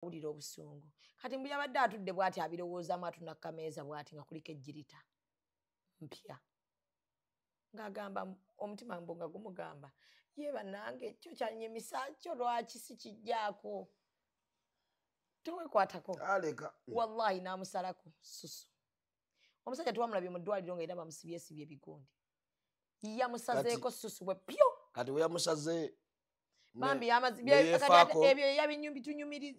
Awulira obusungu. Kati mbu yabadde atudde bw'ati abirowoozaamu atuna ku kameeza bw'ati nga kuliko ejjirita mpya. Ng'agamba omutima mbu nga gumugamba ye bannange kyo kyanyimisa kyo lwaki si kijjaako. Teweekwatako. Aleka. Wallahi n'amusalako susu. Omusajja twamulabye mu ddwaliro nga era bamusibyesibye ebigundi. Yamusazeeko susu bwe pyo. Kati we yamusaze Bambi ebyo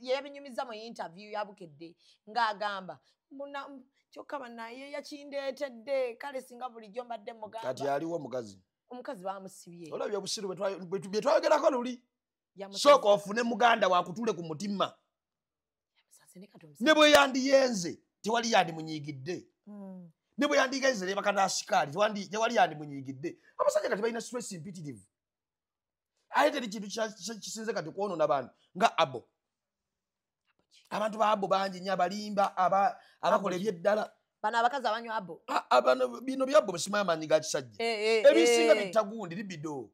yabinyumiza mu interview yabukedde ng'agamba kyokka bannaye yakindeetedde kale singa bulijjo mbadde mugamba. Kati aliwo omukazi. Omukazi bamusibye. Olabye obusiru bwe twayogerako luli. Sooka ofune muganda wakutule ku mutima. Ne bwe yandiyenze tewali yandimunyigidde. Ne bwe yandigenze ne bakana asikaali tewali yandimunyigidde. Abasajja kati balina stress impitirivu. Ate teri kintu kisinze kati kwonoona bantu nga abo. Abantu ba abo bangi nnyo abalimba abakola ebyeddala. Bano abakazi abanywa abo. Bino byabbo bisimayo amaanyi ga kisajja. Ebisinga bitta gundi libido.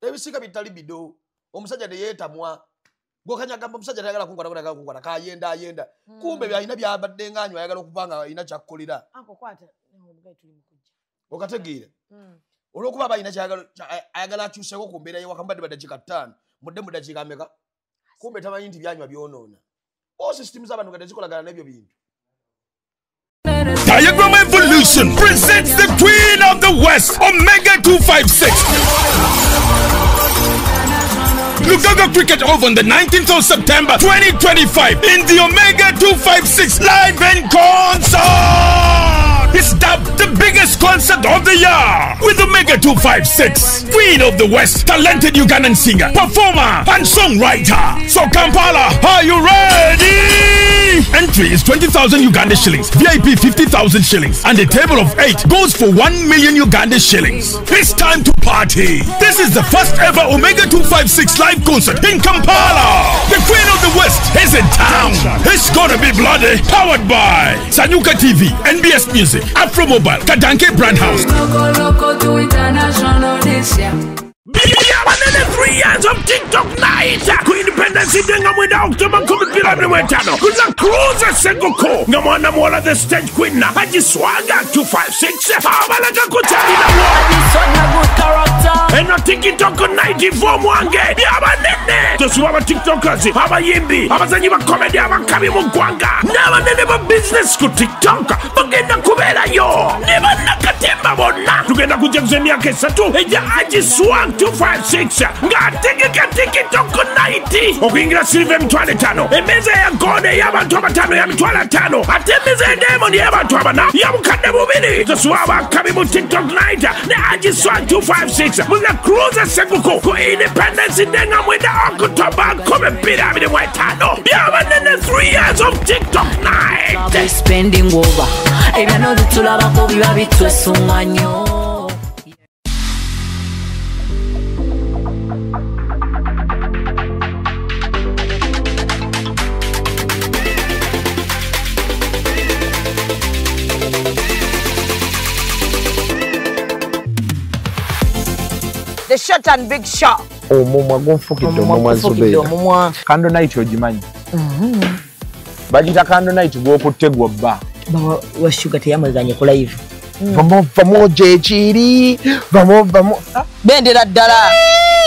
Ebisinga bitta libido. Omusajja teyeetamwa. Gw'okanya agamba omusajja tayagala kunkwata tayagala kunkwata kayenda ayenda. Kumbe byalina byabadde ng'anywa ayagala okuba nga alina kyakkolera. Anko kwata omugayi tuli mu kujja. Okategeera. Olw'okuba aba alina ayagala akyuseeko ku mbeera y'ewaka mubadde baddakiika 5 mudde mu ddakiika mmeka? Kumbe tamanyi nti byanywa byonoona. System z'abantu nga tezikolagana n'ebyo bintu. Diagram Evolution presents the Queen of the West, Omega 256. Lugaga Cricket Oval on the 19th of September 2025 in the Omega 256 Live in Concert. It's dubbed the biggest concert of the year with Omega 256, Queen of the West, talented Ugandan singer, performer, and songwriter. So Kampala, are you ready? Entry is 20,000 Uganda shillings, VIP 50,000 shillings, and a table of 8 goes for 1 million Uganda shillings. It's time to party. This is the first ever Omega 256 live concert in Kampala. The Queen of the West is in town. It's gonna be bloody. Powered by Sanyuka TV, NBS Music, Afro Mobile, Kadanke Brand House. 3 years of TikTok night. Ku Independence Day nga mwenda October 2025. Kuza Cruise Seguko nga mwana muwala the stage queen na Haji Swaga 256. Abalaga kuchalina wo. Haji Swaga good character. Eno TikTok night for mwange. Byabanene. Tosuba aba TikTokers, abayimbi, abazanyi ba comedy, abakabi mu ggwanga. N'abanene ba business ku TikTok bagenda kubeerayo. Ne bannakatemba bonna. Tugenda kujaguza emyaka 3 egya Haji Swaga 256. Ng'ategeka TikTok night. Okuyingira silver 5,000. Emmeeza ya gold ey'abantu abataano ya 5,000. Ate emmeeza ya diamond ey'abantu abana ya 2,000. Tosuba abakabi mu TikTok night ne Haji Swaga 256. Muza Cruise Seguko ku Independence Day nga mwenda October 2025. Byabanene 3 years of TikTok night. Spending over. Ebyano bitulabako biba bitwesunga nnyo. The short and big shot. Omumwa gunfukidde omumwa Zubeida. Candle night ogimanyi. Bagiyita candle night gw'okutte gw'obba. Wa Sugar teyamazanye ku live. Vamo vamo gyekiri, vamo vamo. Bendera ddala.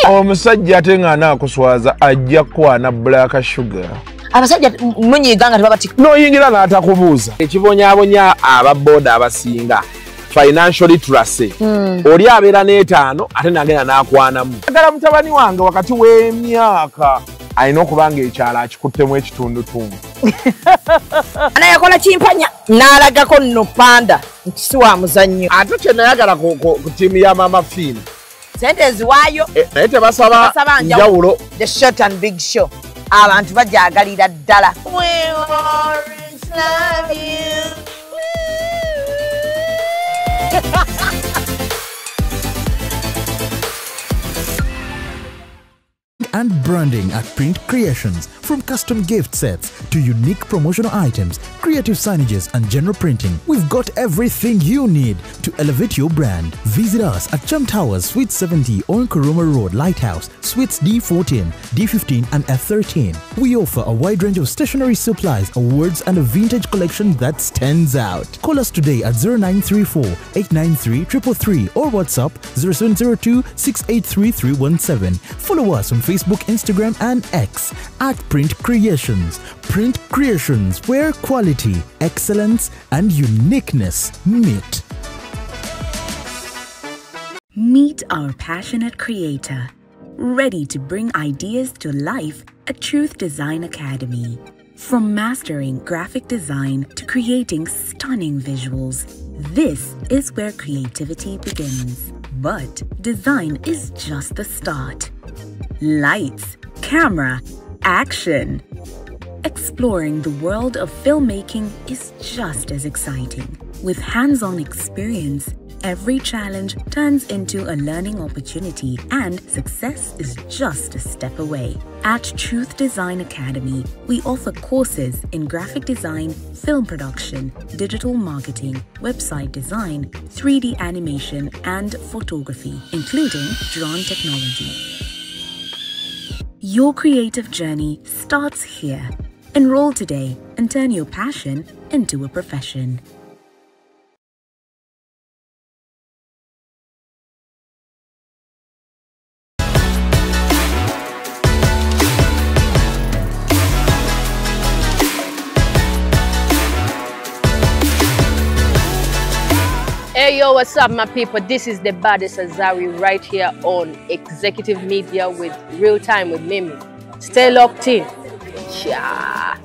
Omusajja ate ng'anaakuswaza ajja kukwana Black Sugar. Abasajja munyiiga nga tebabatika. N'oyingira n'atakubuuza. Ekibonyaabonya ababoda abasinga. Financial literacy. Oli abeera n'etaano ate n'agenda n'akwanamu. Agala mutabani wange wakati w'emyaka alina okuba ng'ekyalo akikuttemu ekitundutundu. Ana yakola kimpanya n'alagako nno panda nti si wa muzannyo. Ate kye nayagala ku ttiimu ya Mama Fiina. Ssente eziwaayo. Naye tebasaba njawulo. The short and big show. Abantu bajagalira ddala. We always love you. and branding at Print Creations. From custom gift sets to unique promotional items, creative signages and general printing, we've got everything you need to elevate your brand. Visit us at Chum Towers, Suite 70 on Kuruma Road, Lighthouse, Suites D14, D15 and F13. We offer a wide range of stationery supplies, awards and a vintage collection that stands out. Call us today at 0934 893 333 or WhatsApp 0702 683 317. Follow us on Facebook, Instagram and X at Print Creations. Print Creations, where quality, excellence and uniqueness meet. Meet our passionate creator, ready to bring ideas to life at Truth Design Academy. From mastering graphic design to creating stunning visuals, this is where creativity begins. But design is just the start. Lights, camera, action. Exploring the world of filmmaking is just as exciting. With hands-on experience, every challenge turns into a learning opportunity and success is just a step away. At Truth Design Academy, we offer courses in graphic design, film production, digital marketing, website design, 3D animation, and photography, including drone technology. Your creative journey starts here. Enroll today and turn your passion into a profession. Hey yo, what's up my people? This is the baddest Azari right here on Executive Media with Real Time with Mimi. Stay locked in. Yeah.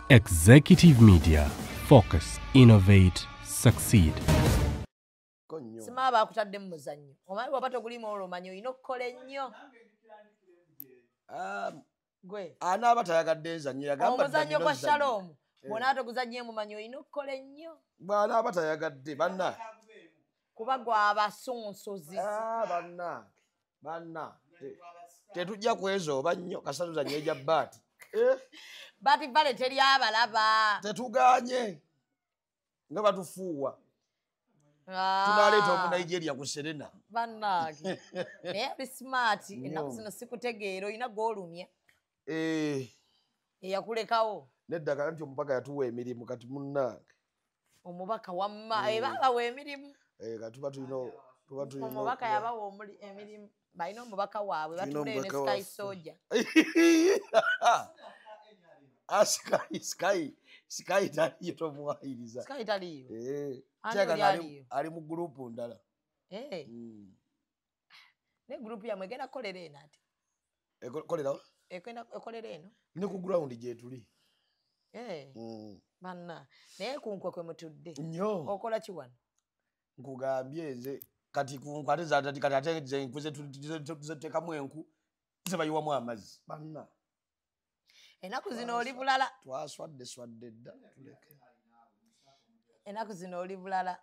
Executive Media. Focus, innovate, succeed. Sima bakutadde mu muzannyo. Omanyi bw'oba togulimu olwo omanyi olina okukola ennyo. Gwe. Anaaba tayagadde nzannyo yagamba omuzannyo gwa Shalom. Bw'onaaba toguzannye mumanyi olina okukola ennyo. Bw'anaaba tayagadde banna. Kuba gw'abasunsuzi. Banna. Banna. Tetujja kwezooba nnyo kasita tuzannya egya baati. Baati vale teri abalaba. Tetuganye. Nga batufuuwa. Tunaleeta omu Nigeria ku Serena. Bannange. Naye oli smart ennaku zino sikutegeera olina gw'olumya. Eyakulekawo. Nedda nti omubaka yatuwa emirimu kati munnange. Omubaka wamma babawa emirimu. Kati tuba tulina omubaka yabawa emirimu. Balina omubaka waabwe batuleyo ne Sky Soldier. Sky taliyo tomuwayiriza. Sky taliyo. Ali mu gurupu ndala. Ne gurupu yamwe egenda kukolera eno ate. Ekolera? Ekolera eno. Ne ku ground gye tuli. Banna naye ku nkwe kwe mutudde. Nnyo. Okola ki wano? Nkugambye nze kati ku nkwe ate zaatati kati ate nze enku zetuteekamu enku zebayiwamu amazzi. Banna. Ennaku zino oli bulala. Twaswadde swadde dda tuleke. Ennaku zino oli bulala.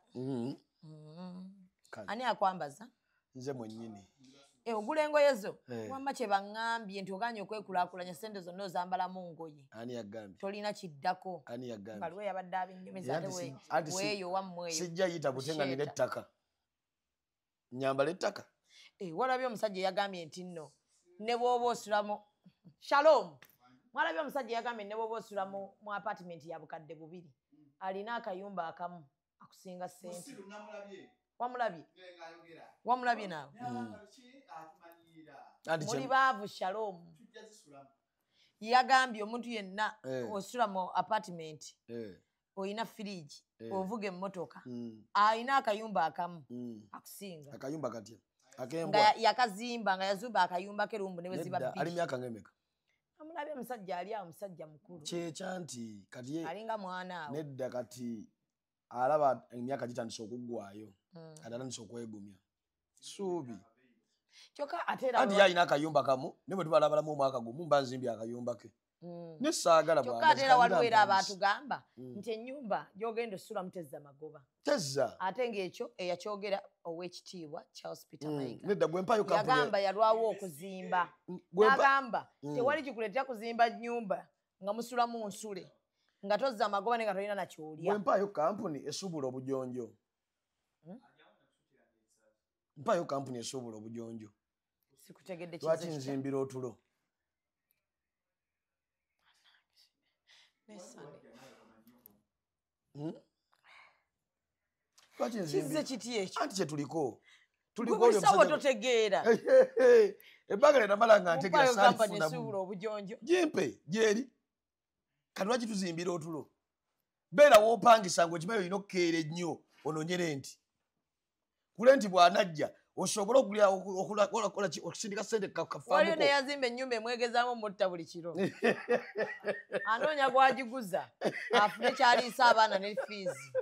Ani akwambaza? Nze mwennyini. Ogula engoye zo? Wamma kye baŋŋambye nti ogaanye okwekulaakulanya ssente zonna ozambalamu ngoye. Ani yagambye? Tolina kiddako. Ani yagambye? Waliwo yabadde abinnyumiza ate weeyo wammwe eyo. Sijja yita bute nga nina ettaka. Nnyambala ettaka. Walabye omusajja eyagambye nti nno ne bw'oba osulamu Shalom. Mwalabye omusajja eyagambye ne bw'oba osula mu apartment ya bukadde 2 alina akayumba akamu akusinga ssente. Wamulabye? Wamulabye naawe? Muli baavu Shalom. Yagambye omuntu yenna osula mu apartment olina fridge ovuga emmotoka alina akayumba akamu akusinga. Akayumba katya? Nga yakazimba nga yazumba akayumba ke lumbu ne bwe ziba bbiri. Ali myaka ng'emeka? Amulabye omusajja ali awo omusajja mukulu. Kyekya nti kati alinga mwana awo. Nedda kati alaba emyaka gitandise okuggwayo. Kati atandise okwegumya. Ssuubi. Kyokka ate era anti ye alina akayumba kamu ne bwe tubalabalamu omwaka gumu mba nzimbye akayumba ke. Ne saagala Kyokka ate era waliwo era abaatugamba nti ennyumba gy'ogenda osulamu tezza magoba. Tezza. Ate ng'ekyo eyakyogera ow'ekitiibwa Charles Peter Mayiga. Nedda gwe mpayo kampuni. Yagamba yalwawo okuzimba. N'agamba tewali kikuleetera kuzimba nnyumba nga musulamu nsule. Nga tozza magoba naye nga tolina na ky'olya. Gwe mpayo kampuni esuubula obujonjo. Mpayo kampuni esuubula obujonjo. Sikutegedde kize. Lwaki nzimbira otulo? Kize kiti ekyo? Anti kye tuliko. Tuliko oyo omusajja totegeera. Ebbanga lye namala nga ntegeera saalifunamu. Mpayo kampuni esuubula obujonjo. Gimpe gyeri. Kati lwaki tuzimbira otulo? Beera w'opangisa ng'okimanyi olina okukeera ennyo onoonye renti. Ku renti bw'anajja osobola okusindika ssente kafaamuko. Waliyo neyazimba ennyumba emwegezaamu mutta buli kiro. Anoonya gw'agiguza afune ky'aliisa abaana ne fiizi.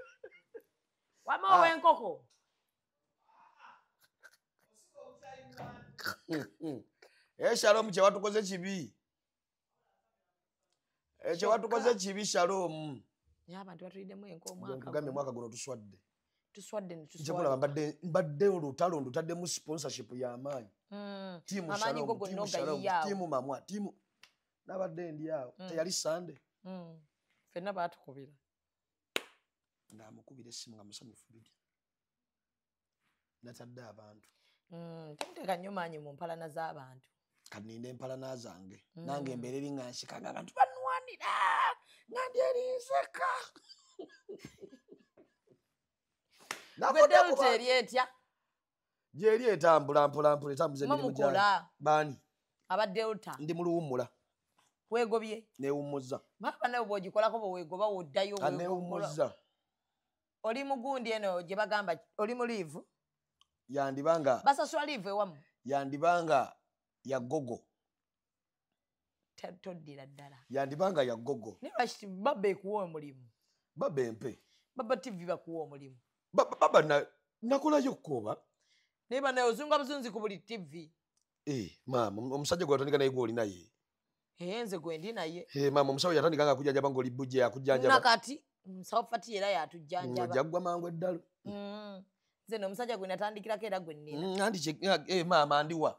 Wamma ow'enkoko. Shalom kye watukoze kibi. Kye watukoze kibi Shalom. Naye abantu batuliddemu enko omwaka. Nkugambye omwaka guno tuswadde. Tuswadde ne tuswadde. Nja kulaba mbadde olutalo ndutaddemu sponsorship y'amaanyi. Tiimu Shalom, tiimu Shalom, tiimu Mamwa, tiimu nabadde ndi awo. Teyali Sunday. Ffenna baatukubira. Ng'amukubira essimu nga musanyufu biri. Natadde abantu. Temuteeka nnyo maanyi mu mpalana z'abantu. Kaninde empalana zange. Nange embeera eri nga nseka ng'abantu banwanira. Nga ndi eri nseka. Gwe Delta eri etya? Gyeri etambula mpola mpola etambuza emirimu gyayo. Baani? Aba Delta. Ndi mu luwummula. Weegobye? Neewummuzza. Baaba nawe bw'ogikolako bwe weegoba woddayo. Neewummuzza. Oli mugundi eno gye bagamba oli mu liivu? Yandibanga. Basasula liivu ewammwe? Yandibanga ya gogo. Toddira ddala. Yandibanga ya gogo. Naye lwaki baba ekuwa omulimu? Baba empe. Baba TV bakuwa omulimu. Baba nakolayo kkoba. Naye banaye ozunga buzunzi ku buli TV. Maama omusajja gwe watandika naye gw'oli naye. Nze gwe ndi naye. Maama omusawo yatandika nga akujjanjaba ng'oli bujje akujjanjaba. Nakati musawo Fati era yatujjanjaba. Ojja kugwa mangu eddalu. Nze n'omusajja gwe natandikirako era gwe nnina. Anti maama ndiwa.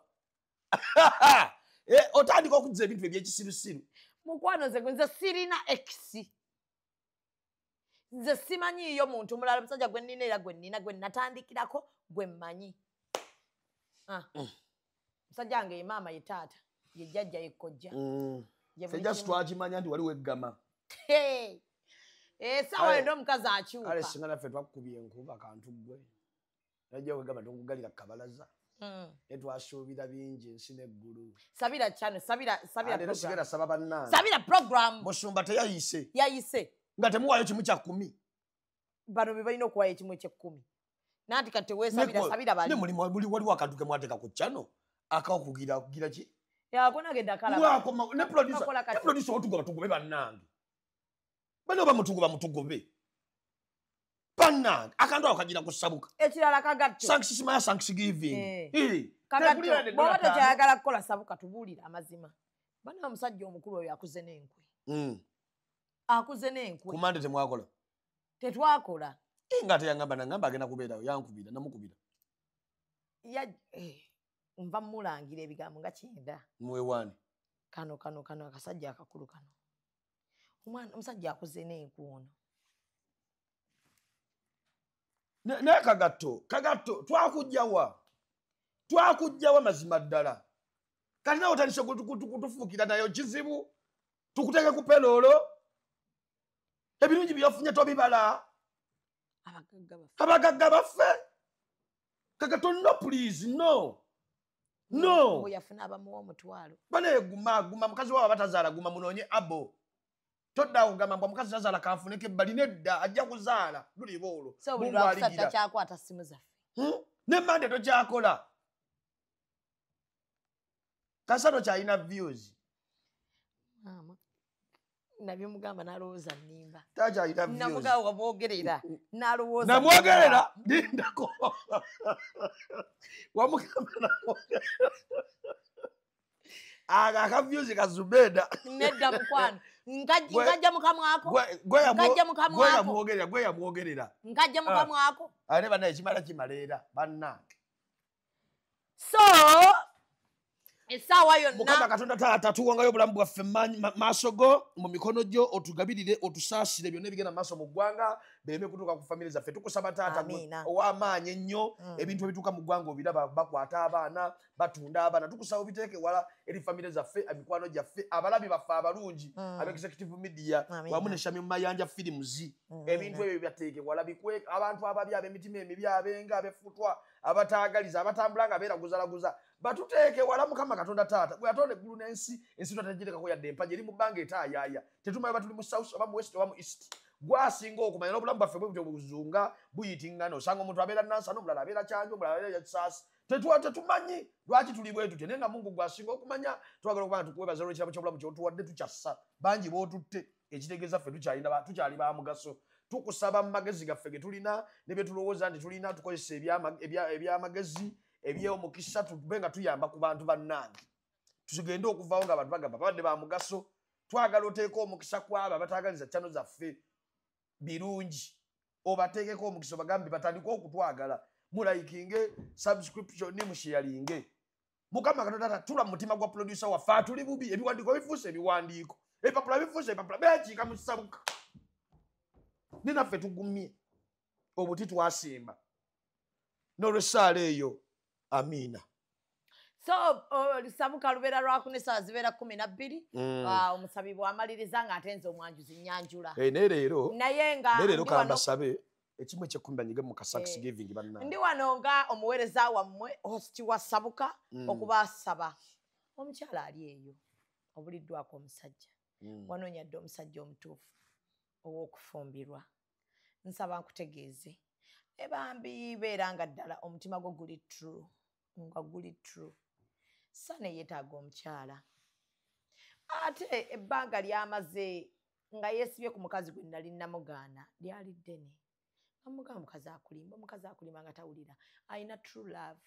Otandika okuzza ebintu ebyekisirusiru. Mukwano nze nze sirina ex. Nze simanyiiyo muntu mulala musajja gwe nnina era gwe nnina gwe natandikirako gwe mmanyi. Musajja wange ye maama ye taata ye jjajja ye kojja. Ffe just twakimanya nti wali weggama. Essaawa yonna omukazi akyuka. Kale singa naffe twakukubye enkuba kantu ggwe. Najja okwegamba tukugalira ku kabalaza. Ne twasuubira bingi ensi n'eggulu. Sabira channel, sabira program. Sigera saba bannange. Sabira program. Musumba teyayise. Yayise. Nga temuwaayo kimu kya 10. Bano be balina okuwaayo ekimu eky'ekkumi. Nanti kati teweesabira sabira bali. Ne mulimu waliwo akantu ke mwateeka ku channel akakugira kugira ki? Yako nagenda kalaba. Ne producer otugoba tugobe bannange. Bano bamutugoba mutugobe. Bannange akantu ako kagira kusabuka. Ekirala kagatto. Thanks thanksgiving. Kagatto. Bw'oba tokyayagala kukola sabuka tubuulire amazima. Bano omusajja omukulu oyo akuze n'enkwe. Akuze n'enkwe. Ku Monday temwakola. Tetwakola. Nga teyangamba nangamba agenda kubeerawo yankubira namukubira. Nva mulangira ebigambo nga kyenda. Mwewaani. Kano kano kano akasajja akakulu kano. Omwana omusajja akuze n'enkwe ono. Naye kagatto twakujjawa. Twakujjawa mazima ddala. Kati nawe otandise kutufuukira nayo kizibu. Tukuteeke ku peroolo. Ebirungi by'ofunye tobibala. Abagagga baffe. Kagatto no please no. No. Yafuna abamuwa omutwalo. Bane guma guma mukazi waabwe batazaala guma munoonye abo. Todda kugamba mbu omukazi tazaala kanfuneko ebbali nedda ajja kuzaala luliba olwo. So buli lwakusatu takyakwata ssimu zaffe. Ne Monday tokyakola. Kasa tokyalina views. Maama nabimugamba n'alowooza nnimba. Takyalina views. Namugamba wamwogerera n'alowooza. Namwogerera lindako. Wamugamba namwogerera. Akavyuzi kazubeda. Nedda mukwano. Nkajja mukamwako. Nkajja mukamwako. Gwe yamwogerera. Nkajja mukamwako. Ate banna ekimala kimaleera bannange. So essaawa yonna Mukama Katonda taata tuwangayo obulamu bwaffe maaso go mu mikono gyo otugabirire otusaasire byonna ebigenda mu maaso mu ggwanga bireme kutuuka ku famire zaffe. Tukusaba taata ow'amaanyi ennyo ebintu ebituuka mu ggwanga obiraba, bakwata abaana, batunda abaana. Tukusaba obiteeke wala eri famire zaffe, emikwano gyaffe, abalabi baffe abalungi ab Executive Media wamu ne Shamim Mayanja Films. Ebintu ebyo byateeke wala bikwe abantu ababi ab'emitima emibi abenga abefutwa abataagaliza abatambula nga beeraguzalaguza batuteeke wala. Mukama Katonda taata gwe yatonda eggulu n'ensi, ensi twategirekako yadde empagi eri mu bbanga etaayaaya. Tetumanyi oba tuli mu south oba mu west oba mu east. Gwasinga okumanya n'obulamu bwaffe bwe butyo buzunga buyitingana. Osanga omuntu abeera Nansana, omulala abeera Kyanjo, omulala abeera Kisaasi. Tetumanyi lwaki tuli bwe tutyo, naye nga Mungu gwasinga okumanya. Twagala okuba nga tukwebaza olw'ekirabo ky'obulamu ky'otuwadde tukyassa bangi b'otutte, ekitegeeza ffe tukyali ba mugaso. Tukusaba mu magezi gaffe ge tulina ne bye tulowooza nti tulina, tukozesa ebyamagezi eby'omukisa tube nga tuyamba ku bantu bannange. Tugende okuvaawo nga abantu bagamba babadde ba mugaso. Twagala oteeka omukisa ku abo abataagaliza channel zaffe birungi, obateekeko omukisa obagambe batandike okutwagala. Mulayikinge, subscription musharinge. Mukama Katonda tula mutima gwa producer waffe atuli bubi, ebiwandiiko bifuuse ebiwandiiko, ebipapula bifuuse ebipapula, bekiika mu ssabuka. Ninaffe tugumye obuti twasimba n'olwessaala eyo. Amina. So olusabuka lubeera lwakuna, essaawa zibeera 12. Omusabi bw'amaliriza ng'ate nze omwanjuzi nnyanjula. Naye leero naye nga naye leero kambasabe ekimu eky'ekkumi banyige mu ka Thanksgiving bannange. Ndi wano nga omuweereza wammwe, host wa Sabuka, okubasaba. Omukyala ali eyo obuliddwako omusajja, wanoonya dde omusajja omutuufu ow'okufumbirwa. Nsaba nkutegeeze ebambi beera nga ddala omutima gwo guli true, nga guli true. Sana yeetaaga omukyala, ate ebbanga lyamaze nga yeesibye ku mukazi gwe nali namugaana lyali ddene. Amugamba omukazi akulimba, omukazi akulimba nga tawulira. Alina true love,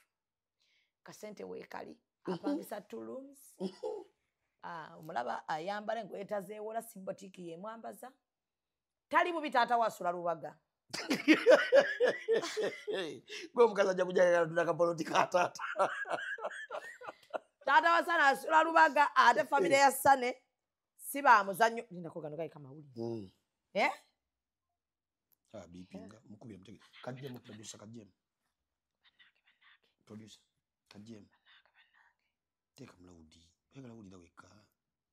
kasente weekali, apangisa 2 rooms. Omulaba ayambala engoye tazeewola, si botiiki yemwambaza. Tali bubi, taata wasula Lubaga. Gwe omukazi ajja kujja kapoloti ka taata. Taata wa Sana asula Lubaga, ate famire ya Sane si ba muzannyo. Lindako gano gali kamawulire. Eh? Bipinga mukubira mutege. Kajjemu producer kajjemu. Producer kajjemu. Teeka mulawudi. Oyagala wulira wekka.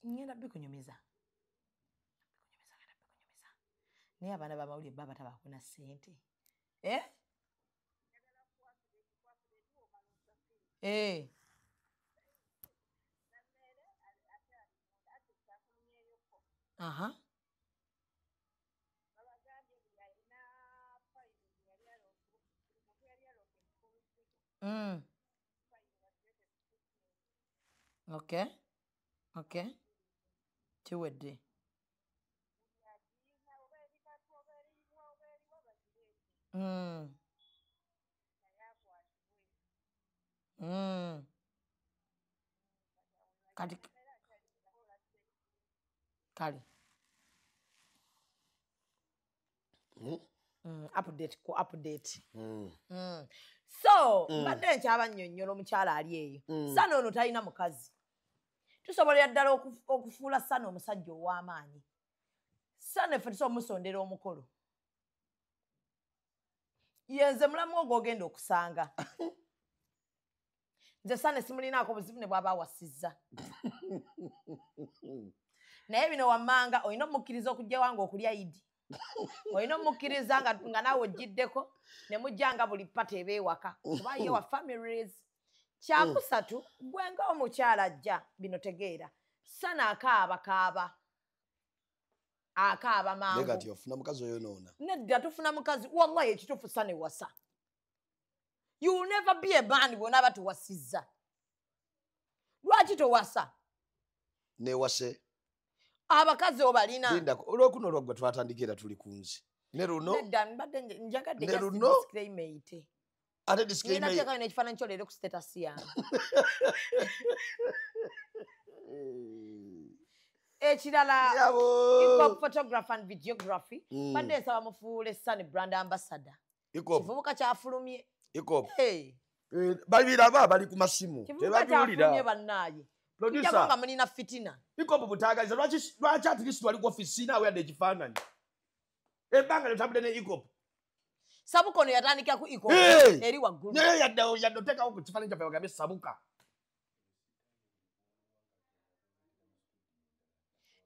Ngenda bikunyumiza. Naye abaana b'amawulire baba tabaako na ssente. Eh? Eh. Aha. Okay. Okay. Kiwedde. Kati kale. Update ku update. So mbadde nkyabannyonnyola omukyala ali eyo. Sana ono talina mukazi. Tusobolera ddala okufuula Sana omusajja ow'amaanyi. Sana ffe tusobola omusondera omukolo. Yenze mulamu ogwo ogenda okusanga. Nze Sana simulinaako buzibu ne bw'aba awasizza. Naye bino wammanga olina omukkiriza okujja wange okulya idi. Olina omukkiriza nga naawe ojjiddeko ne mujja nga buli pata eba ewaka. Kuba ye wa families. Kyakusatu gwe nga omukyala ajja bino tegeera. Sana akaaba kaaba. Akaaba mangu. Naye kati ofuna mukazi oyonoona. Nedda tufuna mukazi wallahi ekituufu Sana ewasa. You will never be a man bw'onaaba towasizza. Lwaki towasa? Newase. Abakazi obalina. Lindako olwokuno olwaggwa twatandika era tuli ku nsi. Ne luno. Nedda mbadde njagadde just disclaimer eyite. Ate disclaimer. Ngenda teekayo n'ekifaananyi kyo leero ku status yange. Ekirala, photography and videography. Badde nsaba mufuule Sunny brand ambassador. Kivubuka kyafulumye. Hey. Babiraba bali ku masimu. Kivubuka kyafulumye bannaye. Producer. Nga mulina fitina. Ikopo butagaza lwaki at least wali ku office naawe yadde ekifaananyi. Ebbanga lyotambudde ne Ikopo. Sabuka ono yatandikira ku Ikopo eri waggulu. Naye yadde oteekawo ku kifaananyi kyaffe bagambe Sabuka.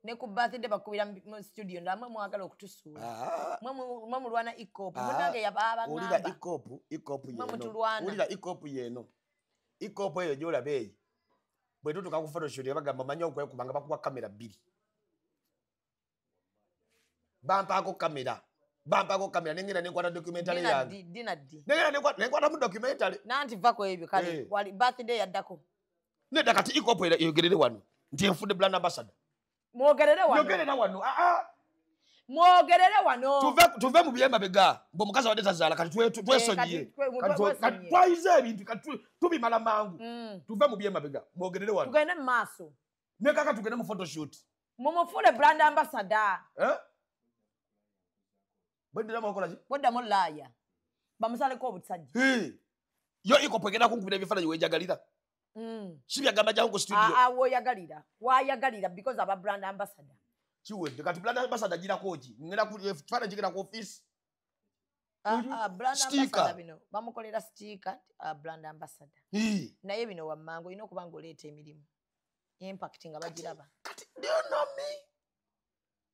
Ne ku birthday bakubira mu studio ndamwe mwagala okutusuula. Mwe mulwana Ikopo. Munange yababa ngamba. Ulira Ikopo, Ikopo yeno. Ulira Ikopo yeno. Ikopo eyo gy'olaba eyo. Bwe tutuuka ku photoshoot bagamba manyi okwekubanga bakuwa kamera bbiri. Bampaako kamera. Bampaako kamera nengera nenkwata documentary yange. Dina ddi. Nengera nenkwata mu documentary. Nanti vako ebyo kale wali birthday yaddako. Nedda kati Ikopo eyogerere wano. Nti nfudde brand ambassador. Mwogerere wano. Yogerera wano. Mwogerere wano. Tuve mu byemabega. Mbu omukazi abadde tazaala kati twesonyiye. Kati twayize ebintu kati tubimala mangu. Tuve mu byemabega. Mwogerere wano. Tugende mu maaso. Ne kaka tugende mu photoshoot. Mumufuule brand ambassador. Eh? Bweddamu okola ki? Bweddamu laaya. Bamusaleko obutasajja. Yo Ikopo egenda kunkubira ebifaananyi wenjagalira. Si byagamba jangu ku studio. Woyagalira. Wayagalira because aba brand ambassador. Kiwedde kati brand ambassador girako ki? Ngenda ku ekifaananyi kigenda ku office. Brand ambassador bino bamukolera sticker brand ambassador. Naye bino wammangu olina okuba ng'oleeta emirimu. Impact nga bagiraba. Kati do you know me?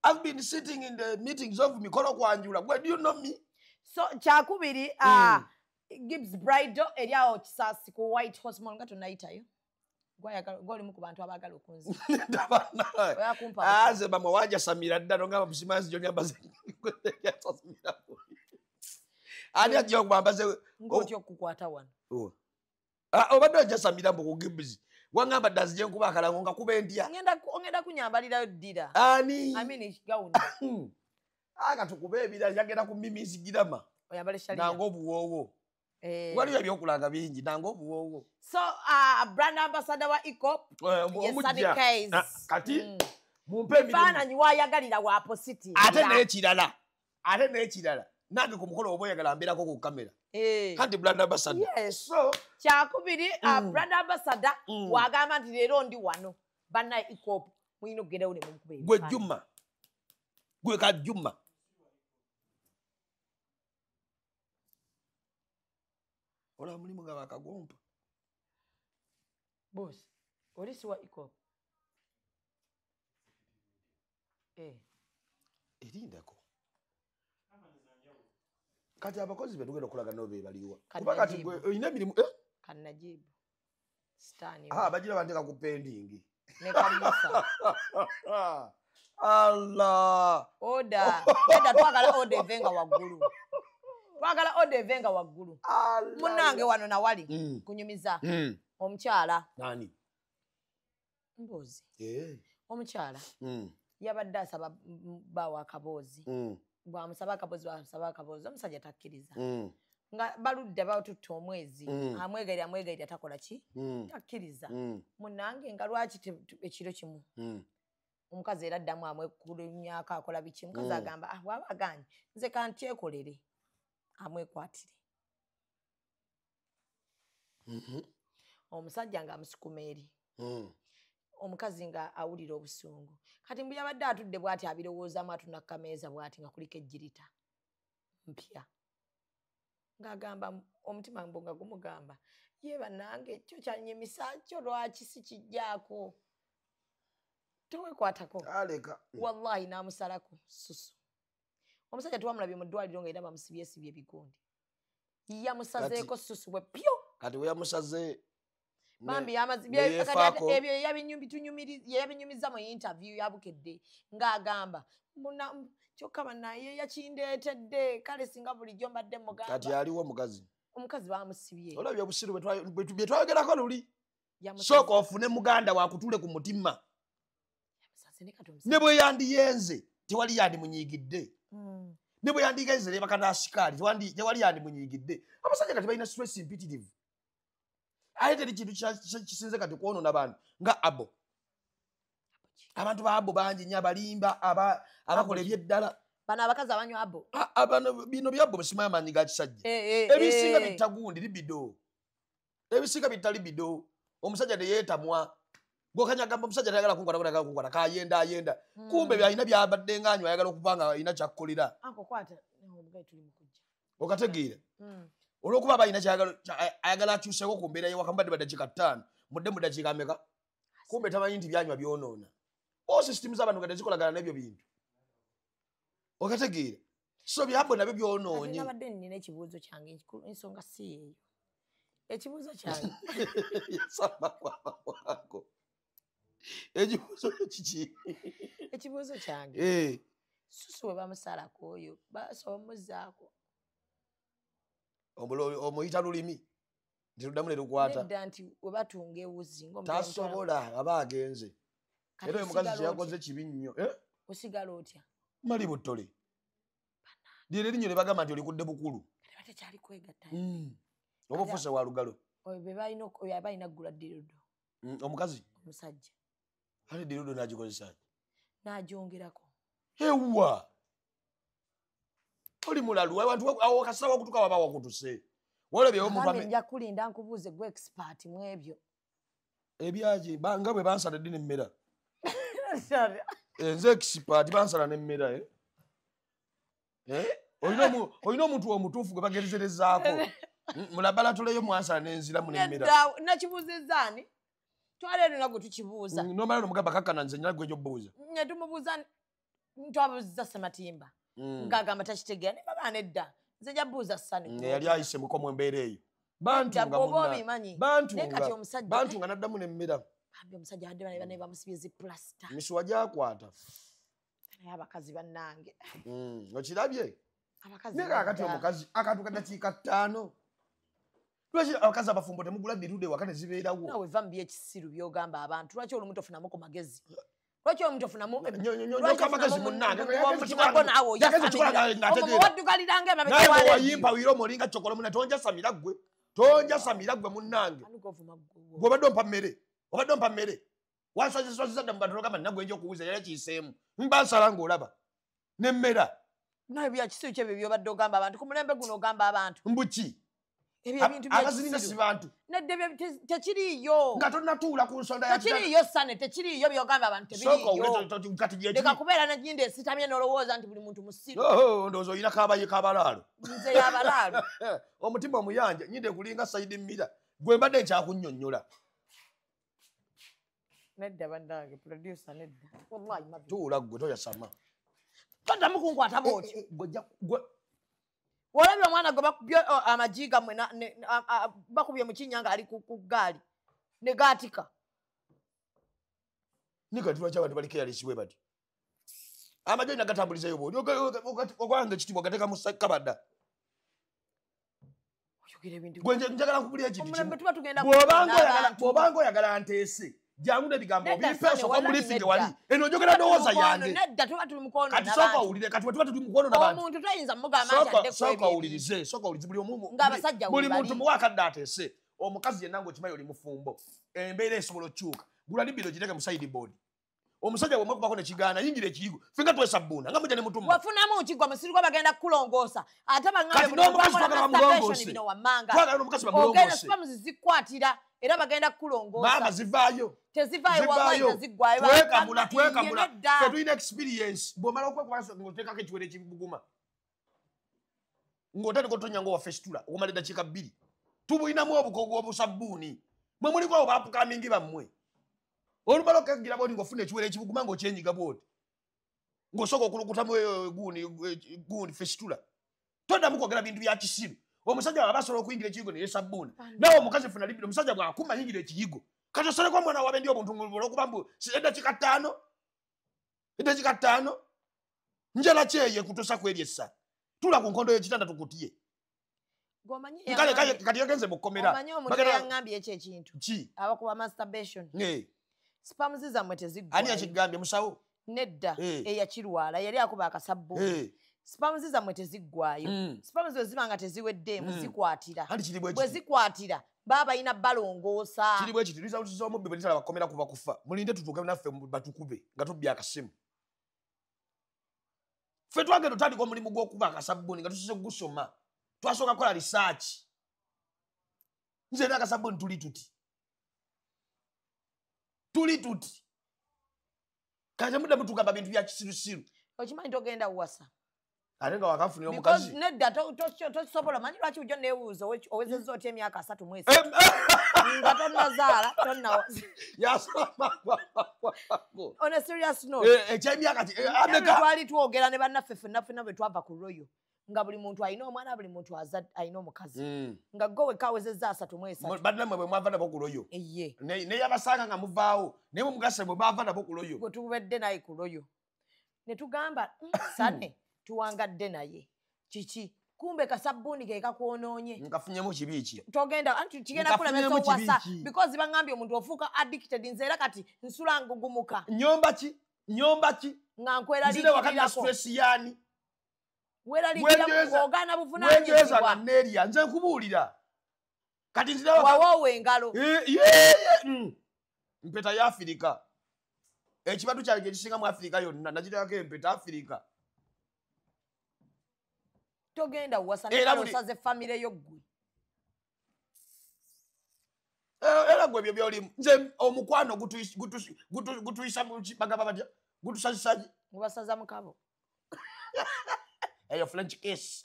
I've been sitting in the meetings of mikolo kwanjula. Where do you know me? So kyakubiri Gibbs Bridal eri awo Kisaasi ku White Horse Mall nga tonayitayo. Gw'olimu ku bantu abaagala okunzika. Nze bamwe wajasamira dda nongamba musimanzi gy'onyambaze. Ani ajja okubambaze ng'otya okukwata wano. Obadde ojasamira mbu ku Gibbs. Wangamba dda nzije nkuba akalango nga kuba entya. Ongenda kunyambalirayo ddira. Ani? I mean gawuni. Katukube ebirala njagenda ku Mimi's Girama. Oyambale sharia. Nanga obuwoowo. Waliwo ebyokulanga bingi nanga obuwoowo. So brand ambassador wa Ikopo ye Sunny Case. Kati mumpe emirimu. Ebifaananyi wayagalira wa Positi. Ate n'ekirala. Ate n'ekirala. Nange ku mukolo oba oyagala mbeerako ku kamera. Kati brand ambassador. Yes. So kyakubiri brand ambassador wagamba nti leero ndi wano. Banna Ikopo mulina okugendawo ne mumukuba ebifaananyi. Gwe Juma. Gwe ka Juma. Ola mulimu nga bakagompa. Boss, oli si wa Ikopo. Erindako. Kati abakozi be tugenda okulaga nabo be baliwa. Kuba kati gwe olina emirimu Kanajibu. Sitani. Bagira banteeka ku pending. Ne Kamusa. Allah. Oda. Oda twagala oda evenga waggulu. Twagala oda evenga waggulu. Munnange wano nawali kunyumiza omukyala. Nani? Mbuzi. Omukyala. Yabadde asaba bba akaboozi. Bw'amusaba akaboozi bw'amusaba akaboozi omusajja takkiriza. Nga baludde batutte omwezi. Amwegayirira amwegayirira takola ki? Takkiriza. Munnange nga lwaki ekiro kimu? Omukazi era addamu amwekulumyako akola biki? Omukazi agamba bw'aba agaanye nze kantyekolere amwekwatire. Omusajja ng'amusukuma eri. Omukazi nga awulira obusungu. Kati mbu yabadde atudde bw'ati abirowoozaamu atuna ku kameeza bw'ati nga kuliko ejjirita mpya. Ng'agamba omutima mbu nga gumugamba ye bannange kyo kyanyumisa kyo lwaki si kijjaako? Teweekwatako. Aleka. Wallahi n'amusalako susu. Omusajja tewamulabye mu ddwaliro nga era bamusibyesibye ebigundi. Yamusazeeko susu bwe pyo. Kati we yamusaze Bambi ebyo yabinyumiza mu interview yabukedde ng'agamba kyokka bannaye yakindeetedde kale singa bulijjo mbadde mugamba. Kati aliwo omukazi. Omukazi bamusibye. Olabye obusiru bwe twayogerako luli. Sooka ofune muganda waakutule ku mutima. Ne bwe yandiyenze tewali yandimunyiigidde. Ne bwe yandigenze ne baka n'asikaali tewali yandimunyiigidde. Abasajja kati balina stress mpitirivu. Ate teri kintu kisinze kati kwonoona bantu nga abo. Abantu ba abo bangi nnyo abalimba abakola ebyeddala. Bano abakazi abanywa abo. Bano bino byabbo bisimayo amaanyi ga kisajja. Ebisinga bitta gundi libido. Ebisinga bitta libido. Omusajja teyeetamwa. Gwokanya agamba omusajja tayagala kunkwata kunkwata kayenda ayenda. Kumbe byalina byabadde ng'anywa ayagala okuba nga alina kyakkolera. Anko kwata omugayi tuli mu kujja. Okategeera. Olw'okuba aba alina ayagala akyuseeko ku mbeera ye waka mubadde baddakiika 5 mudde mu ddakiika mmeka. Kumbe tamanyi nti byanywa byonoona. System z'abantu nga tezikolagana n'ebyo bintu. Okategeera. So byabbo nabyo byonoonye. Nabadde nnina ekibuuzo kyange ensonga si yeeyo. Ekibuuzo kyange. Yasamba kwako. Ekibuuzo kiki? Ekibuuzo kyange. Susu we bamusalako oyo basobola omuzzaako. Omuyita lulimi. Nti luddamu ne lukwata. Nedda nti we batunga ewuzi tasobola aba agenze. Era oyo omukazi kye yakoze kibi nnyo. Osigala otya? Mali buttole. Lyeryo erinnyo lye bagamba nti olikudde bukulu. Kati batekyali kwegatta. Oba ofuuse wa lugalo. Oyo be balina oyo aba alina kugula ddirudo. Omukazi? Omusajja. Ate ddirudo n'agikozesa ki? N'agyongerako. Ewa! Oli mulalu abantu awo kasita wakutuka waba wakutuse. Walabye omuntu nja kulinda nkubuuze gwe expert mu ebyo. Ebyaki nga bwe bansala ddi n'emmera. Nze expert bansala n'emmera. Olina omuntu omutuufu gwe bagezerezaako. Mu laboratory yo mwansala n'enziramu n'emmera. Nakibuuzizza ani? Twala eno nagwe tukibuuza. N'omala n'omugamba kakkana nze nnyina gwe gy'obuuza. Ne tumubuuza twabuuzizza Ssematimba. Ng'agamba takitegeera ne baba nedda. Nze nja buuza Ssani. Yali ayise muko mu mbeera eyo. Bantu nga munna. Bantu nga n'addamu n'emmera. Bambi omusajja adde bane bamusibye zi plaster. Misuwa gyakwata. Naye abakazi bannange. Okirabye? Abakazi. Naye kakati omukazi akatuka ddakiika 5. Lwaki abakazi abafumbo temugula ddirude waka ne zibeerawo? Naawe va mu by'ekisiru by'ogamba abantu. Lwaki olumu tofunamu ku magezi? Lwaki olumu tofunamu? Nyoka amagezi munnange. Waddukaliranga emabega wa leediyo. Naye wayimpa wira omulinga kyokolo munna tonjasamira ggwe. Tonjasamira ggwe munnange. Gwe obadde ompa mmere. Obadde ompa mmere. Wanswaziswaziza dda mu bantu n'ogamba nina gwe nja okuwuza yali akiyiseemu. Mba nsala ng'olaba. N'emmera. Naye bya kisiru ki ebyo by'obadde ogamba abantu? Ku mulembe guno ogamba abantu. Mbu ki? Ebyo ebintu bya Abazinina si bantu. Nedda ebyo tekiriiyo. Nga tonnatuula ku nsonda ya Tekiriiyo Sane, tekiriiyo by'ogamba abantu tebiriiyo. Leka kubeera n'ennyindo esitamye n'olowooza nti buli muntu musiru. Ndowooza olina kabaye k'abalaalo. Nze y'abalaalo. Omutima omuyanja nnyindo ekulinga sayidi mmira. Gwe mbadde nkyakunnyonnyola. Nedda bannange, producer nedda. Wallahi mabi. Tuula ggwe toyasama. Toddamu kunkwata bw'otyo. Walabye omwana gwe bakubye amagi gammwe bakubye mu kinnya ng'ali ku ggaali ne gaatika. Naye kati lwaki abantu bali careless bwe bati? Amagi olina gatambulizayo bw'oti. Ogwanga ekitiibwa gateeka mu kabada. Oyogera ebintu. Gwe njagala nkubulire ekintu kimu. Omulembe tuba tugenda Bw'obanga oyagala nteese. Jangu n'ebigambo bimpe osooka omulifinge wali. Eno njogera ndowooza yange. Nedda tuba tuli mu kwonoona Kati sooka owulire, kati bwe tuba tuli mu kwonoona bantu. Omuntu toyinza mugamba nti adde ku Sooka ebyo. owulirize, sooka owulirize buli omu. Ng'abasajja Buli we bali. muntu muwe akadde ateese. Omukazi yenna ng'okimanyi oli mufumbo. Embeera esobola okukyuka. Gula libido ogiteeke mu sideboard. Omusajja bw'omwekubako ne kigaana yingira ekiyigo. Ffe nga twesabbuuna nga mujja ne mutumma. Wafunamu ki gwe omusiri gwo bagenda kukulongoosa. Ate baŋŋambe Kati buli n'omukazi omu twagala akola bamulongoose. masturbation bino wammanga. Twagala n'omukazi Ogenda bamulongoose. sperms zikwatira era bagenda kukulongoosa. Maama zivaayo. Tezivaayo wallahi Zivaayo. teziggwaayo. Twekamula, twekamula. Nedda. Ffe tulina experience. Bw'omala okwekuba ng'oteekako ekiwero ekibuguma. Ng'otandika otonya ng'owa festula okumala eddakiika 2. Tubulinamu obukogo obusabbuuni. Mwe muliko abo bapukamingi bammwe. Olumala okeggira bw'oti ng'ofuna ekiwero ekibuguma ng'okyenyiga bw'oti. Ng'osooka okulukutamu gundi festula. Toddamu kwogera bintu bya kisiru. Omusajja bw'aba asobola okuyingira ekiyigo ne yeesabbuuna. Naawe omukazi funa libido, omusajja bw'akuma yingira ekiyigo. Kati osaleko omwana wabe ndi obuntu olw'okuba mbu eddakiika 5. Eddakiika 5. Njala ki eyo ekutuusa ku eri essa? Tuula ku nkondo y'ekitanda tukutye. Gw'omanyi Kale, kale, kati yagenze mu kkomera. Omanyi omuntu Bagenda eyaŋŋambye ekyo ekintu? Ki? Abakuba masturbation. Sperms zammwe teziggwayo. Ani yakigambye musawo? Nedda, eyakirwala yali akuba akasabbuuni. Sperms zammwe teziggwayo. Sperms bwe ziba nga teziweddeemu zikwatira. Bwe zikwatira baba balina balongoosa. Kiri bwe kiti, results z'omubbi bwe zitala bakomera kuva kufa. Mulinde tutuuke naffe batukube nga tubbye akasimu. Ffe twagenda otandika omulimu gw'okuba akasabbuuni nga tusoose kugusoma. Twasooka kukola research. Nze n'akasabbuuni tuli tuti. Tuli tuti. Kati temuddamu tugamba bintu bya kisirusiru. Okimanyi togenda kuwasa. Ate nga wakafunira omukazi. Because nedda tosobola. Manyi lwaki ujja neewuuza owezezza otya emyaka 33 nga tonnazaala tonnawasa. On a serious note. Ekyemyaka ameka. Twali twogera ne bannaffe ffenna ffenna bwe twava ku Royal. Nga buli muntu alina omwana, buli muntu alina omukazi. Nga gwe wekka awezezza 33. Bannammwe bwe mwava nabo ku Royal. Naye yabasanga nga muvaawo. Naye mumugase bwe baava nabo ku Royal. Gwe tubadde naye ku Royal. Ne tugamba Sane tuwangadde naye. Kiki? Kumbe kasabbuuni ke kakwonoonye. Nkafunyemu kibi ki? Togenda anti kigenda kulemesa owasa because bangambye omuntu ofuuka addicted. Nze era kati nsula ngugumuka. Nnyomba ki? Nnyomba ki? Nga nkweraliikirirako. Nzire wakati na stress yaani? Weraliikira ogaana buvunaanyizibwa. Wenjweza nga neerya nze nkubuulira. Kati nzire wakati wawoowa engalo. Mpeta ya Afirika. Ekibatu kyange ekisinga mu Afirika yonna nagiteekako empeta Afirika. Togenda kuwasa osaze famire yo ggwe. Era gwe ebyo by'olimu. Nze omukwano gutuyisa bagamba batya? Gutusazisaki? Gubasaza mukabo. Eyo French kiss.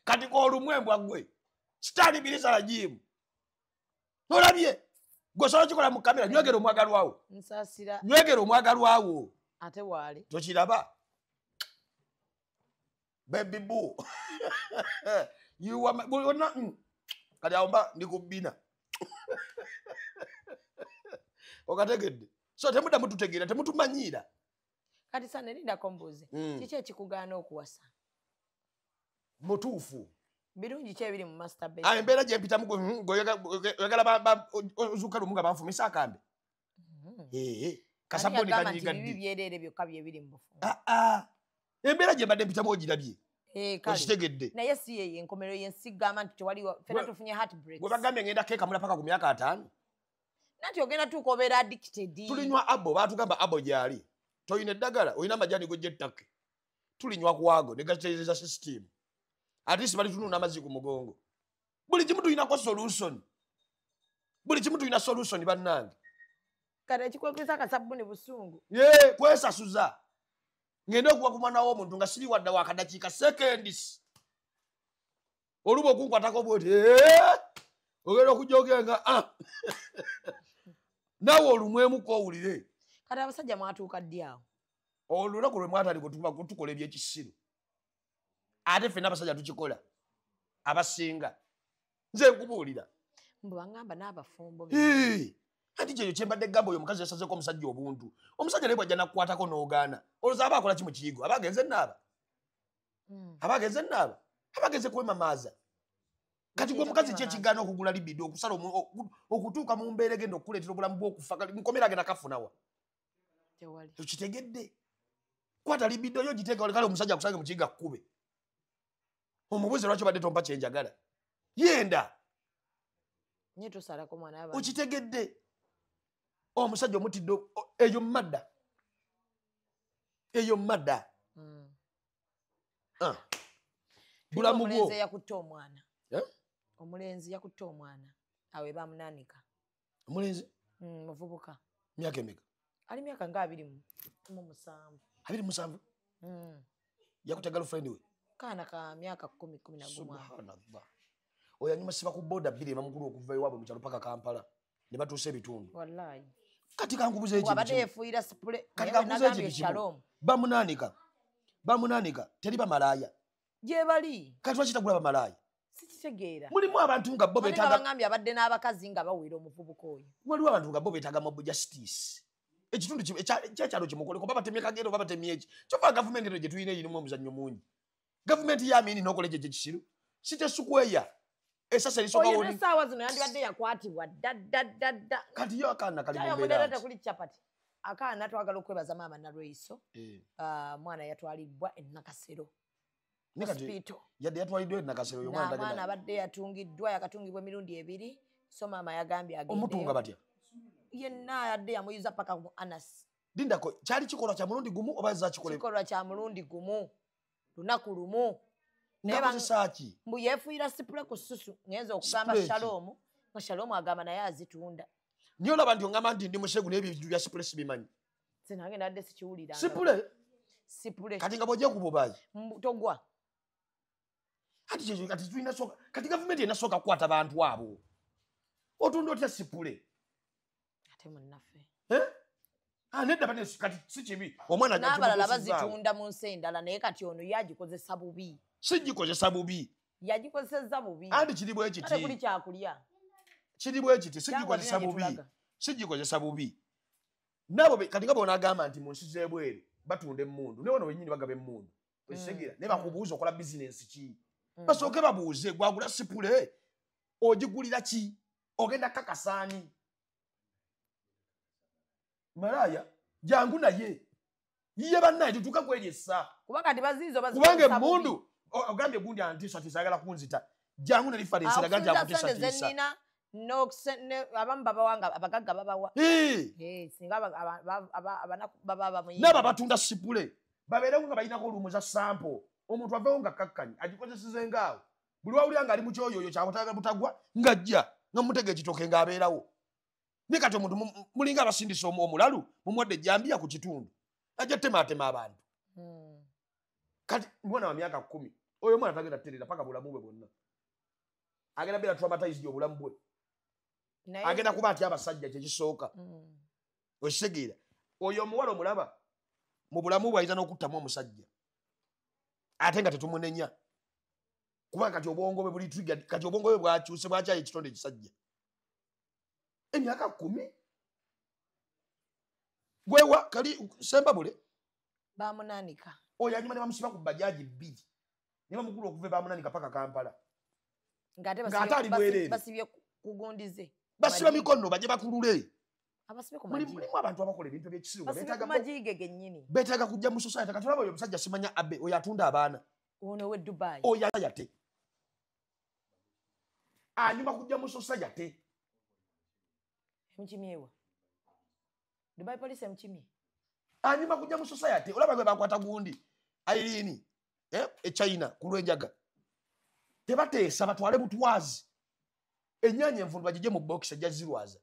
Kati k'olumwe mbwa ggwe. Sitaani birisa lajimu. Olabye? Gwe osobola okikola mu kamera, nywegera omwagalwawo. Nsaasira. Nywegera omwagalwawo. Ate waali. Tokiraba? Baby boo. You are my kati awo mba ndi ku bbina. Okategedde. So temuddamu tutegeera, temutumanyiira. Kati Sane lindako mbuuze. Kiki ekikugaana okuwasa? Mutuufu. Birungi ki ebiri mu masturbation? Embeera gye mpitamu oyagala ozuuka lumu nga banfumisa akambe. Kasabbuuni kanyiiga ddi? Bibi byereere byokka bye biri mu bufumbo. Embeera gye mbadde mpitamu ogirabye. Okitegedde. Naye si yeyo enkomerero y'ensi gamba nti tewaliwo ffenna tufunye heartbreaks. Bwe bagambye ngenda keekamula paka ku myaka 5. Nanti ogenda tuuka obeera addicted. Tulinywa abo, baatugamba abo gy'ali. Toyina eddagala, olina amajaani gojja ettake. Tulinywa kwago ne gatereeza system. At least balitunuuna amazzi ku mugongo. Buli kimu tulinako solution. Buli kimu tulina solution bannange. Kati ekikwekesa akasabbuuni busungu. Yee, kwesasuza. Ngenda okuwa ku mwana w'omuntu nga siri wadda wakadakiika seconds. Oluba okunkwatako bw'oti, ogenda okujja ogenga naawe olumwemu k'owulire. Kati abasajja mwatuuka ddi awo? Olunaku lwe mwatandika tukola ebyekisiru. Ate ffenna abasajja tukikola. Abasinga. Nze nkubuulira. Mbu bangamba n'abafumbo. Anti kyekyo kye mbadde gamba oyo omukazi yasazeeko omusajja obuntu. Omusajja naye bw'ajja n'akukwatako n'ogaana. Olowooza aba akola ki mu kiyigo? Aba agenze nnaaba. Aba agenze nnaaba. Aba agenze kwemamaaza. Kati gwe omukazi ki ekigaana okugula libido, okusala okutuuka mu mbeera egenda okukuleetera obulamu bw'okufa, nkomera agenda kafunawa. Okitegedde. Kwata libido yo giteeke wali, kale omusajja akusange mu kiyigo akkube. Omubuuze lwaki obadde tompa kye njagala. Yenda. Nye tosalako mwana w'abantu. Okitegedde. Omusajja omutidde eyo madda. Eyo madda. Bulamu bwo. Omulenzi yakutte omwana. Omulenzi yakutte omwana. Awe bamunaanika. Omulenzi? Muvubuka. Myaka emeka? Ali myaka nga 27. 27? Yakutte girlfriend we? Kaana ka myaka 10, 11. Subhanallah. Oyo anyuma siba ku boda 2 bamukulu okuva ewaabwe mu kyalo paka Kampala. Ne batuusa ebitundu. Wallahi. Kati kankubuza ekintu. Abadde yeefuuyira sipule. Kati kankubuza ekintu kimu. Bamunaanika. Bamunaanika. Teri bamalaaya. Gye bali. Kati lwaki tagula bamalaaya? Sikitegeera. Mulimu abantu nga bo beetaaga. Bangambye abadde n'abakazi nga bawera omuvubuka oyo. Waliwo abantu nga bo beetaaga mob justice. Ekitundu kyekyalo kimukoleko babatemye Kagere oba batemye eki. Kyova gavumenti eno gye tulina erimu omuzannyo mungi. Gavumenti ya Amini n'okola egyo ekisiru. City Square. Esasa erisooka Oyo woni. n'essaawa zino yandibadde yakwatibwa dda dda dda dda. Kati yo akaana kali mu Kyayo mbeera omuleeta ki? kuli chapati. Akaana twagala okwebaza maama Nalweyiso. Mwana yatwalibwa e Nakasero. Hospital. Yadde yatwaliddwa e Nakasero yo mwana. Mwana abadde yatungiddwa, yakatungibwa emirundi ebiri. So maama yagambye agende. Omutunga batya? Yenna yadde yamuyuza paka ku Anas. Lindako kyali kikolwa kya mulundi gumu oba zakikola? Kikolwa kya mulundi gumu. Lunaku lumu. Nakozesa ki? Mbu yeefuuyira sipule ku ssusu. Ngenza okugamba Shalom, nga Shalom agamba naye azitunda. Niyo olaba nti ongamba nti ndi musegu naye ebintu bya sipule sibimanyi. Nze nange nadde sikiwulira. Sipule? Sipule. Kati nga bw'ojja ku bubaayi? Togwa. Kati kyekyo kati tulina sooka, kati gavumenti erina sooka kukwata bantu abo. Otunda otya sipule? Ate munnaffe. Nedda bane kati si kibi. Omwana ajja n'abalala bazitunda mu nsi endala naye kati ono yagikozesa bubi. Sigikozesa bubi. Yagikozesezza bubi. Anti kiri bwe kiti. Ate kuli kyakulya. Kiri bwe kiti, sigikozesa bubi. Sigikozesa bubi. Nabo kati nga bw'onaagamba nti mu nsi z'ebweru batunda emmundu, ne wano wennyini bagaba emmundu. Okitegeera? Naye bakubuuza okola bizinensi ki? Basooke babuuze gwagula sipule ogigulira ki? Ogenda kakasaani? Malaya jangu naye. Ye bannaye tutuuka kweri essa. Kuba kati baziizo kubanga emmundu ogambye gundi antiisatiisa ayagala kunzita. Jangu ne reference eraga nti akutiisatiisa. No, abamu babawanga abagagga babawa. Singa abanaku baba bamuyinga. N'abo abatunda sipule babeerewo nga balinako olumu za sample. Omuntu aveewo nga kakkanyi agikozeseze ngaawo. Buli wawulira ng'ali mu kyoyoyo kyabutaga butagwa ng'ajja nga mutega ekitooke ng'abeerawo. Naye kati omuntu mulinga abasindisa omulalu mumuwadde ejjambiya ku kitundu. Ajja temaatema abantu. Kati mwana wa myaka 10 oyo omwana tagenda kutereera paka bulamu bwe bwonna. Agenda beera traumatized obulamu bwe. Agenda kuba atya abasajja kye kisooka. Okitegeera? Oyo omuwala omulaba mu bulamu bwe ayinza n'okuttamu omusajja. Ate nga tetumunenya. Kubanga kati obwongo bwe buli triggered, kati obwongo bwe bwakyuse bwakyaye ekitonde ekisajja. Emyaka 10. Gwewa kali Sembabule. Bamunanika. Oyo anyuma ne bamusiba ku bajaji 2. Ne bamugula okuva bamunanika paka Kampala. Ng'ate ali bwereere. Basibye kugundize. Basiba mikono bajje bakulule. Abasibe ku maji. Mulimu abantu abakola ebintu eby'ekisiru beetaaga majiige gennyini. Beetaaga kujja mu society. Kati olaba oyo omusajja simanya Abe oyo atunda abaana. Ono we Dubai. Oyo ayate. Anyuma kujja mu society. Emukimyewa. Dubai police emukimye. Anyuma kujja mu society. Olaba gwe bakwata gundi. Irene e China ku lw'enjaga. Tebateesa batwale butwazi. Ennyaanya envundu bagigye mu box ejja zirwaza.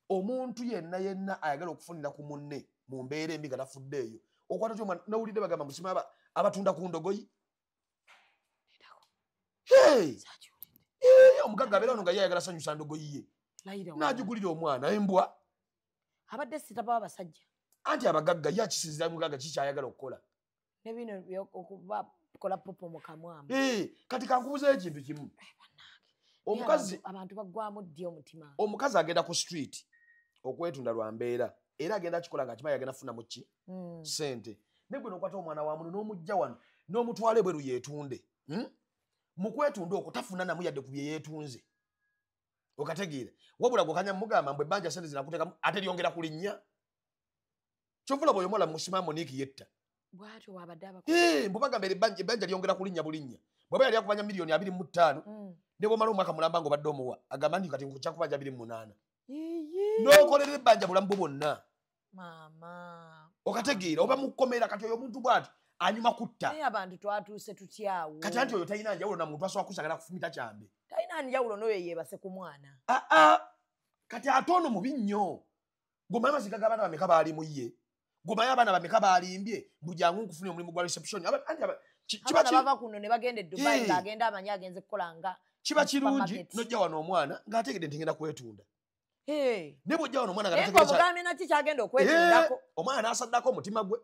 Omuntu yenna yenna ayagala okufunira ku munne mu mbeera embi nga tafuddeeyo. Okwata otya omwana n'owulidde bagamba musima abatunda ku ndogoyi. Omugagga abeera wano nga ye ayagala sanyusa ndogoyi ye. N'agigulira omwana embwa. Abadde sitaba abasajja. Anti abagagga ye akisinziira mugagga ki ky'ayagala okukola. Ne bino okuba kola popo mu kamwa. Kati kankubuza ekintu kimu. Omukazi abantu baggwamu ddi omutima. Omukazi agenda ku street okwetunda lwa mbeera era agenda akikola nga akimanyi agenda kufunamu ki? Ssente. Naye gwe n'okwata omwana wa muno n'omujja wano n'omutwala ebweru yeetunde. Mu kwetunda okwo tafuna namu yadde ku bye yeetunze. Okategeera. Wabula gw'okanya mugamba mbu ebbanja ssente zinakuteekamu ate lyongera kulinnya. Kyova olaba oyo omuwala Musima Monique yetta. Bw'atyo bw'abadde abakola. Mbu bagamba ebbanja lyongera kulinnya bulinnya. Bw'aba yali akubanja miliyoni 25 ne bw'omala omwaka mulamba ng'obadde omuwa agamba nti kati nkyakubanja 28. N'okolera ebbanja bulamu bwo bwonna. Maama. Okategeera oba mukomera kati oyo omuntu bw'ati anyuma kutta. Naye abantu twatuuse tutyawo. Kati anti oyo talina njawulo na muntu asobola kusagala kufumita kyambe. Talina njawulo n'oyo yeebase ku mwana. Kati ate ono mubi nnyo. Gwomanyi amaziga g'abaana bameka baali mu ye. Gwomanyi abaana bameka baalimbye mbu jangu nkufunire omulimu gwa reception. Abaana bava kuno ne bagenda e Dubai ng'agenda amanyi agenze kukola nga kiba kirungi n'ojja wano omwana ng'ategedde nti ngenda kwetunda. Ne bw'ojja wano omwana ng'ategedde naki kyagenda okwetundako. Omwana n'asaddako omutima gwe.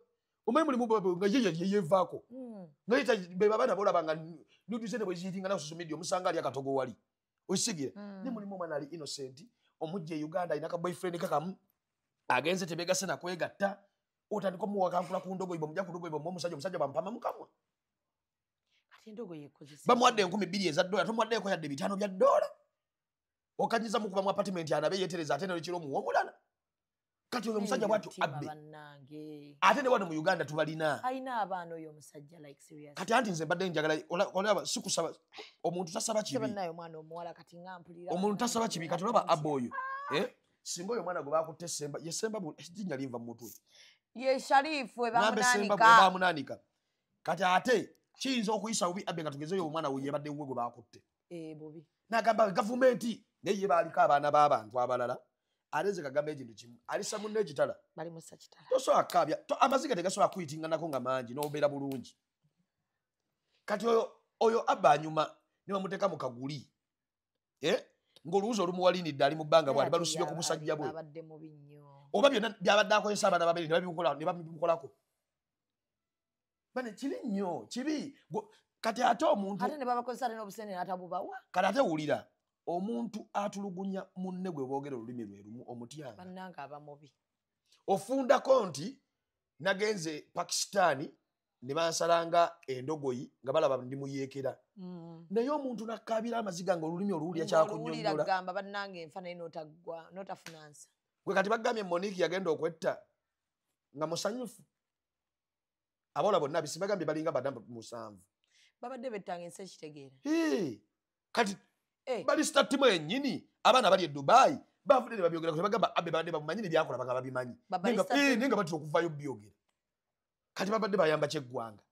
Omanyi mulimu nga ye yeevaako. Nga be babaana b'olaba nga nuduze ne bwe ziyitinga na social media omusanga ali akatogo wali. Okitegeera? Ne mulimu omwana ali innocent omujja e Uganda alina ka boyfriend kakamu agenze tebeegase na kwegatta otandika omuwakankula ku ndogoyi bw'omujja ku ndogoyi bw'omuwa omusajja omusajja bampama mu kamwa. Kati endogoyi ekozesa. Bamuwadde 2000 eza dola tomuwaddeeko yadde $5 bya dola. Okanyiza mukuba mu apartment anabe yeetereza ate n'ekiro omuwa omulala. Kati oyo omusajja bwatyo abbe ate ne wano mu Uganda tubalina alina abaana oyo omusajja like serious. Kati anti nze mbadde njagala olaba sikusaba omuntu tasaba kibi naye omwana omuwala kati nga mpulira omuntu tasaba kibi. Kati olaba abbe oyo singa oyo omwana gwe bakutte Semba ye Semba ejjinja linva mu mutwe ye Sharifu bamunanika. Kati ate kiyinza okuyisa bubi abbe nga tugezeyo omwana we yebadde wuwe gwe bakutte bubi n'agamba gavumenti naye ye baaliko abaana b'abantu abalala. Ate kagamba ekintu kimu alisa munne ekitala balimusa kitala tosobola kukaabya amaziga tegasobola kuyitinganako nga mangi n'obeera bulungi. Kati oyo abba anyuma ne bamuteeka mu kaguli ng'oluwuzi olumuwalinidde ali mu bbanga bwali balusibye ku busajja bwe oba byonna byabadde akozesa abaana babiri ne babimukolako. Bane kibi nnyo kibi. Kati ate omuntu ate ne babakozesa ate n'obusente n'atabubawa. Kati ate wulira omuntu atulugunya munne gwe boogera olulimi lwe lumu omutyanga bannange aba mubi. Ofundako nti nagenze Pakistani ne bansalanga endogoyi nga balaba ndi muyeekera naye omuntu nakkaabira amaziga nga olulimi oluwulira kyakunnyonnyola gamba bannange enfa naye n'otaggwa n'otafunansa. Gwe kati bagambye Monique yagenda okwetta nga musanyufu abawala bonna bisi bagambye balinga badamba 7 babadde bettanga ensi ekitegeera. Kati balista timu yennyini abaana bali e Dubai bavudde ne babyogera bagamba abe babadde bamumanyi ne byakola bagamba babimanyi naye nga batya okuvaayo byogera. Kati babadde bayamba kyeggwanga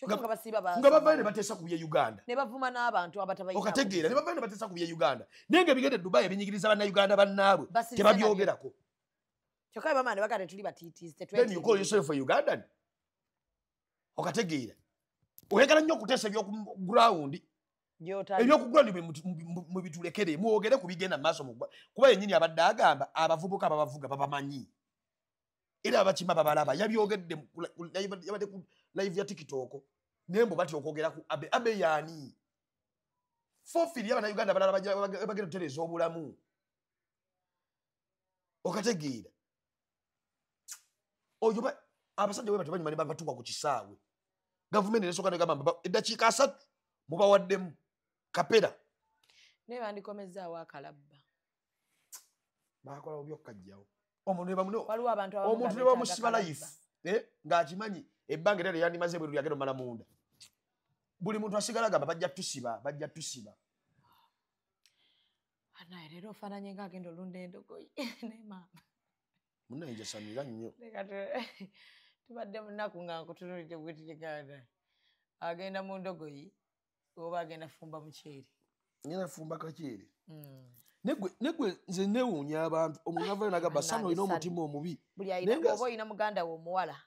nga bavayo ne bateesa ku bye Uganda ne bavuma n'abantu abatabayina okategeera ne bavayo ne bateesa ku bye Uganda naye nga ebigenda e Dubai ebinyigiriza bannayuganda bannaabwe tebabyogerako. Kyokka bamana ne bagamba tetuli batiitiizi. Then you call yourself a Ugandan. Okategeera oyagala nnyo okuteesa ebyoku ground ebyoku ground mubitulekere mwogere ku bigenda maaso kuba yennyini abadde agamba abavubuka ababavuga babamanyi era abakima babalaba. Yabyogedde yabadde ku live ya TikTok naye mbu batya okwogera ku abe abe yaani fofiri abannayuganda abalala bagenda okutereeza obulamu. Okategeera oyo abasajja bwe batyo banyuma ne babatuuka ku kisaawe gavumenti nesooka negamba eddakiika 3 mubawaddemu kapera naye bandikomezaawo akalabba bakola bubi okukajjawo. Omuntu ne bamusiba life ng'akimanyi ebbanga era lyandimaze bwe lyagenda omala munda. Buli muntu asigala agamba bajja tusiba bajja tusiba. Naye leero ofaananye ng'agenda olunda endogoyi naye maama munnaye njasamira nnyo. Tubadde munaku nga nkutunuulidde bwetiregana agenda mu ndogoyi oba agenda fumba muceere. Ngenda fumba kaceere. Negwe nze neewuunya abantu omuntu avayo n'agamba Sana olina omutima omubi. Buli alina oba olina muganda we omuwala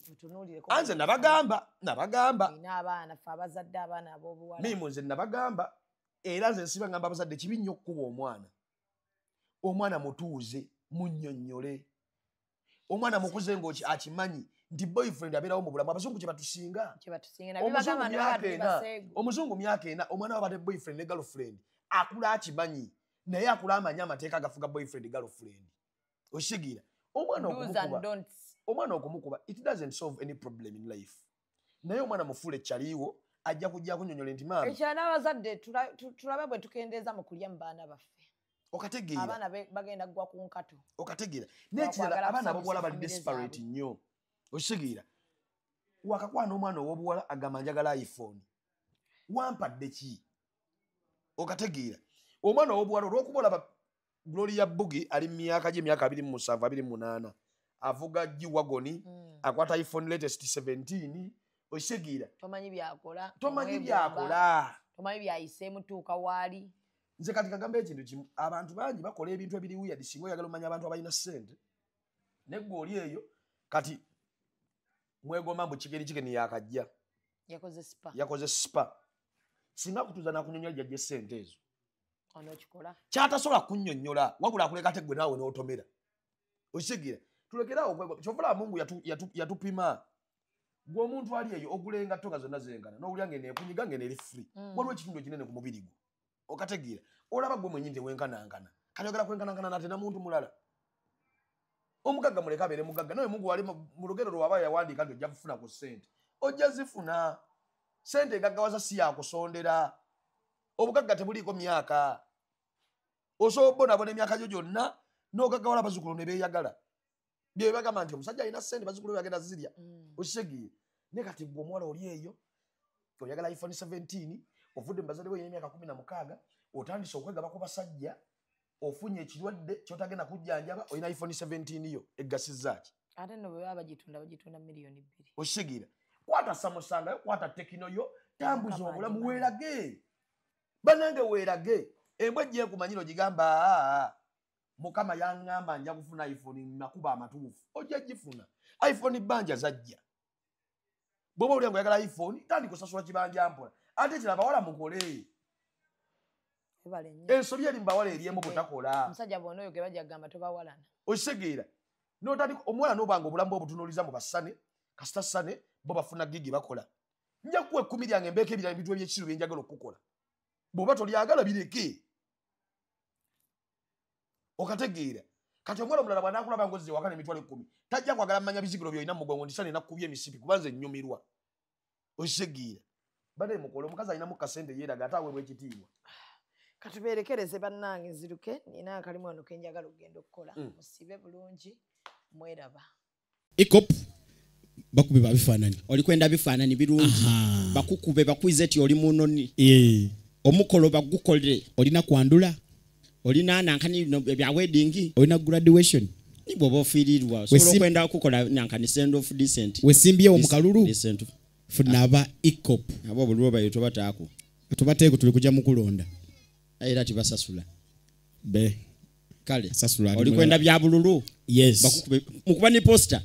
mutunuulireko. Nze nabagamba olina abaana ffe abazadde abaana ab'obuwala. Miimu nze nabagamba era nze nsiba ngamba abazadde kibi nnyo okukuba omwana. Omwana mutuuze munnyonnyole. Omwana mukuze ng'oki akimanyi nti boyfriend abeerawo mu bulamu. Abazungu kye batusinga. Omuzungu myaka 4 omwana wabadde boyfriend ne girlfriend akula akimanyi naye akula amanyi amateeka agafuga boyfriend girlfriend. Oshigira omwana okumukuba it doesn't solve any problem in life. Naye omwana mufuule kyaliwo ajja kujja kunnyonnyola nti maama ekyana abazadde tulabe bwe tukendeeza mu kulya mu baana baffe. Okategeera abaana bagenda kugwa ku nkato. Okategeera n'ekirala abaana ab'obuwala bali desperate nnyo. Oshigira wakakwana omwana ow'obuwala agamba njagala iPhone wampadde ki? Okategeera omwana ow'obuwala olw'okuba olaba Gloria Bugi ali mu myaka gye emyaka 27 28 avuga G-Wagon akwata iPhone latest 17. Oshigira tomanyi byakola tomanyi byayiseemu tuuka waali. Nze kati kagamba ekintu kimu abantu bangi bakola ebintu ebiri weird singa oyagala omanya abantu abalina ssente neggwe oli eyo kati mwegomba mbu kigeri kigeni yakajja yakoze spa singa kutuuza nakunyonnyola jjajja essente ezo onokikola kyatasobola kunnyonnyola wabula akuleka ate gwe naawe n'otomera. Oshigira tulekerawo okwegomba. Kyova olaba Mungu yatupima gwe omuntu ali eyo ogula engatto nga zonna zenkana n'owulira ng'eno ekunyiga ng'eno eri free waliwo ekitundu ekinene ku mubiri gwo. Okategeera olaba gwe mwennyini tewenkanankana kati oyagala kwenkanankana nate na muntu mulala. Omugagga muleke abeere mugagga naye Mungu wali mu lugero lwaba yawandiika nti ojja kufuna ku ssente ojja zifuna. Ssente egaggawaza si yakusondera. Obugagga tebuliiko myaka osobola obonaabona emyaka gyo gyonna N'ogaggawala abazzukulu ne beeyagala. Bye bagamba nti omusajja alina ssente bazzukulu be bagenda zirya. Okitegeera. Naye kati gwe omuwala oli eyo oyagala iPhone 17, ovudde mu bazadde bo olina emyaka 16, otandise okwegaba ku basajja, ofunye ekirwadde ky'otagenda kujjanjaba, olina iPhone 17 yo eggasizza ki? Ate nno bwe baba bagitunda 2,000,000. Okitegeera. Kwata Samsung yo, kwata Tecno yo, tambuza obulamu weerage. Bannange weerage. Embwa ejja ekumanyira ogigamba, Mukama yaŋŋamba nja kufuna iPhone makuba amatuufu. Ojja gifuna. iPhone bbanja zajja. Bw'oba olya ng'oyagala iPhone, tandika osasula kibanja mpola. Ate ekirala abawala mukole. Ensobi eri mu bawala eri emu butakola. Omusajja bw'ona oyo ge bajja kugamba tobawalana. Okitegeera. N'otandika omuwala n'oba nga obulamu bwe obutunuuliza mu bassane, kasita ssane, bo bafuna gigi bakola. Nja kukuwa 10 lyange mbeeko ebirala ebintu eby'ekisiru bye njagala okukola. Bw'oba tolyagala bireke. Okategeera. Kati omwana omulala bw'anaakulaba ng'ozze ewaka n'emitwalo 10, tajja kwagala mmanya bizigiro by'olina mu mugongo nti sane nakkubye emisipi kuba nze nnyumirwa. Okitegeera. Bane mukole, omukazi alinamu kasente yeeraga ate aweebwa ekitiibwa. Katubeerekereze bannange nziruke, nina akalimu wano ke njagala okugenda okukola. Musibe bulungi, mweraba. Ecop bakube babifaananyi. Olikwenda bifaananyi birungi. Bakukube bakwize ti oli munoni. Omukolo bagukolere. Olina kwandula. Olina nankani bya wedding. Olina graduation. Ni bw'oba ofiirirwa. Osobola okwenda okukola nankani send off decent. Wesimbyewo mu kalulu. Funa aba Ecop. Abo obululu bayo tobataako. Tubateeko tuli kujja mu kulonda. Era tibasasula. Be. Kale. Sasula. Olikwenda bya bululu. Yes. Bakukube mukuba ni poster.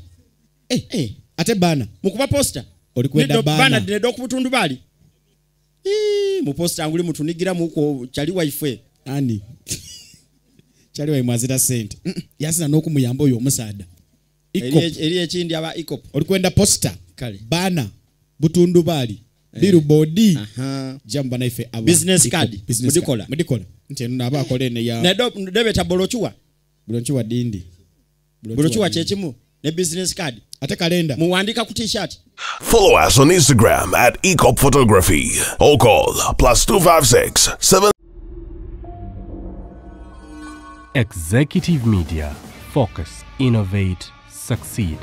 Ate bana. Mukuba poster. Olikwenda bana. Bana dinedo ku butundu bali. Mu poster nguli mutunigira muko chali waife. Ani. Chali waimwe azira sente. Yasina n'okumuyamba oyo omusaada. Eri ekindi aba Ecop. Olikwenda poster. Kale. Bana butundu bali. Billboard. Jamba naife aba business card. Mudikola. Mudikola. Nti eno aba akole ne ya. Nedo debeta bolochuwa. Bolochuwa dindi. Bolochuwa kyekimu ne business card. Ate kalenda. Muwandika ku t-shirt. Follow us on Instagram at Ecop Photography or call +256 7. Executive Media. Focus, innovate, succeed.